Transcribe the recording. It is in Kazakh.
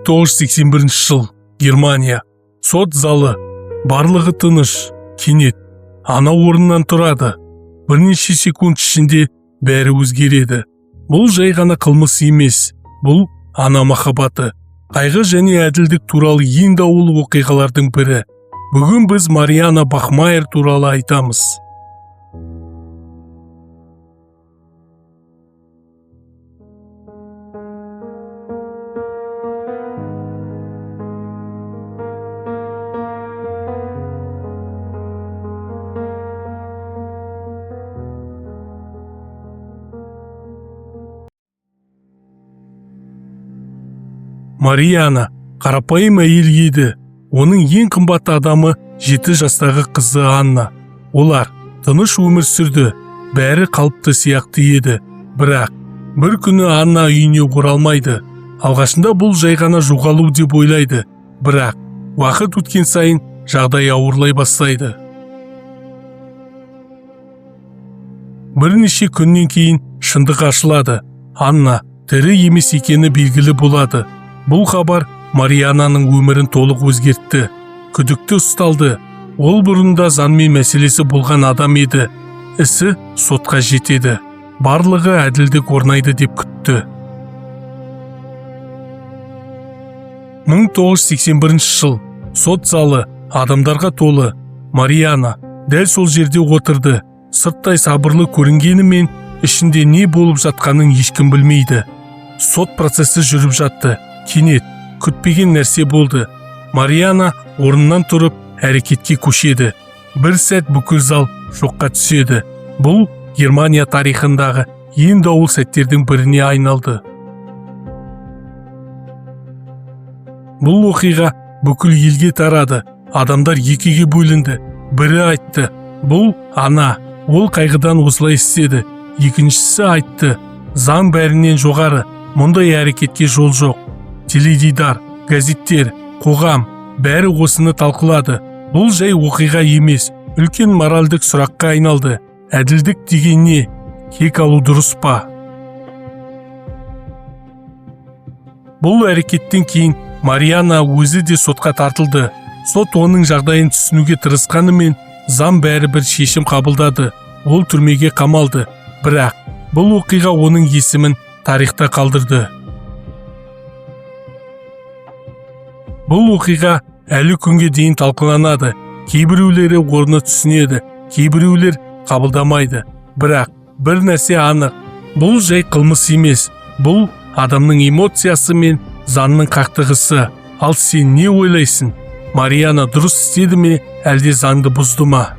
1981 жыл, Германия. Сот залы. Барлығы тыныш. Кенет ана орнынан тұрады. Бірнеше секунд ішінде бәрі өзгереді. Бұл жай ғана қылмыс емес, бұл ана махаббаты, қайғы және әділдік туралы ең даулы оқиғалардың бірі. Бүгін біз Мариана Бахмайер туралы айтамыз. Мариана қарапайым әйел еді. Оның ең қымбат адамы 7 жастағы қызы Анна. Олар тыныш өмір сүрді, бәрі қалыпты сияқты еді. Бірақ бір күні Анна үйіне оралмайды. Алғашында бұл жай ғана жоғалу деп ойлайды. Бірақ уақыт өткен сайын жағдай ауырлай бастайды. Бірнеше күннен кейін шындық ашылады. Анна тірі емес екені белгілі болады. Бұл хабар Мариананың өмірін толық өзгертті. Күдікті ұсталды. Ол бұрында заңмен мәселесі болған адам еді. Ісі сотқа жетеді. Барлығы әділдік орнайды деп күтті. 1981 жыл. Сот залы адамдарға толы. Мариана дәл сол жерде отырды. Сырттай сабырлы көрінгенімен, ішінде не болып жатқанын ешкім білмейді. Сот процесі жүріп жатты. Кенет күтпеген нәрсе болды. Мариана орнынан тұрып, әрекетке көшеді. Бір сәт бүкіл зал шокқа түседі. Бұл Германия тарихындағы ең дауыл сәттердің біріне айналды. Бұл оқиға бүкіл елге тарады. Адамдар екіге бөлінді. Бірі айтты: «Бұл ана, ол қайғыдан осылай істеді». Екіншісі айтты: «Заң бәрінен жоғары, мұндай әрекетке жол жоқ». Теледидар, газеттер, қоғам бәрі осыны талқылады. Бұл жай оқиға емес, үлкен моральдық сұраққа айналды. Әділдік деген не? Кек алу дұрыс па? Бұл әрекеттен кейін Мариана өзі де сотқа тартылды. Сот оның жағдайын түсінуге тырысқанымен, заң бәрібір шешім қабылдады. Ол түрмеге қамалды. Бірақ бұл оқиға оның есімін тарихта қалдырды. Бұл оқиға әлі күнге дейін талқыланады. Кейбіреулері орны түсінеді, кейбіреулер қабылдамайды. Бірақ бір нәрсе анық: бұл жай қылмыс емес, бұл адамның эмоциясы мен заңның қақтығысы. Ал сен не ойлайсың? Мариана дұрыс істеді ме, әлде заңды бұзды ма?